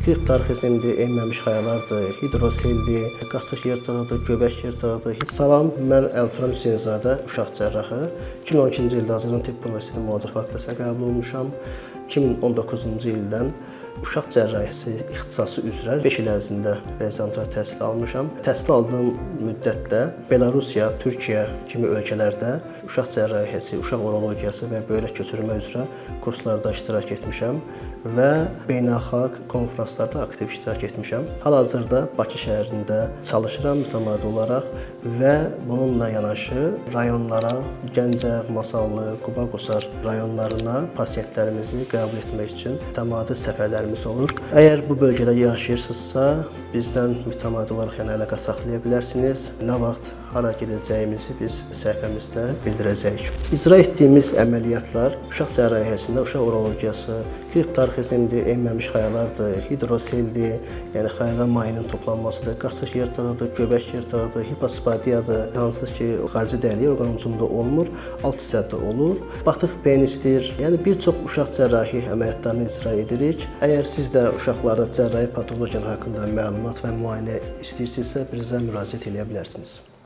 Kriptorxizmdir, enməmiş xayalardır, hidroseldir, qasıq yırtığıdır, göbək yırtığıdır. Salam, mən Əlturan Hüseynzadə, uşaq cərrahı. 2012-ci ildə Azərbaycan Tibb Universiteti Müalicə fakültəsinə qəbul olmuşam. 2019-cu ildən uşaq cərrahisi ixtisası üzrə 5 il ərzində rezidentura təhsil almışam. Təhsil aldığım müddətdə Belarusiya, Türkiyə kimi ölkələrdə uşaq cərrahisi, uşaq urologiyası və böyrək köçürmə üzrə kurslarda iştirak etmişəm və beynəlxalq konfranslarda aktiv iştirak etmişəm. Hal-hazırda Bakı şəhərində çalışıram mütəmadi olaraq və bununla yanaşı rayonlara, Gəncə, Masallı, Quba, Qusar rayonlarına pasiyentlərimizi qəbul etmək üçün mütəmadi səfərlərimiz olur. Əgər bu bölgədə yaşayırsınızsa, bizdən mütəmadi olaraq yəni əlaqə saxlaya bilərsiniz. Nə vaxt hara gedəcəyimizi biz səhifəmizdə bildirəcəyik. İcra etdiyimiz əməliyyatlar uşaq cərrahiyyəsində uşaq urologiyası, kriptorxizmdir, enməmiş xayalardır, hidroseldir, yəni xayada mayının toplanmasıdır, qasıq yırtığıdır, göbək yırtığıdır, hipospadiyadır, hansı ki xarici dəlik orqan ucunda olmur, alt hissədə olur. Batıq penisdir. Yəni bir çox uşaq cərrahi əməliyyatlarını icra edirik. Əgər siz də uşaqlarda cərrahi patologiyalar haqqında məlumat və müayinə istəyirsinizsə, bizə müraciət eləyə bilərsiniz.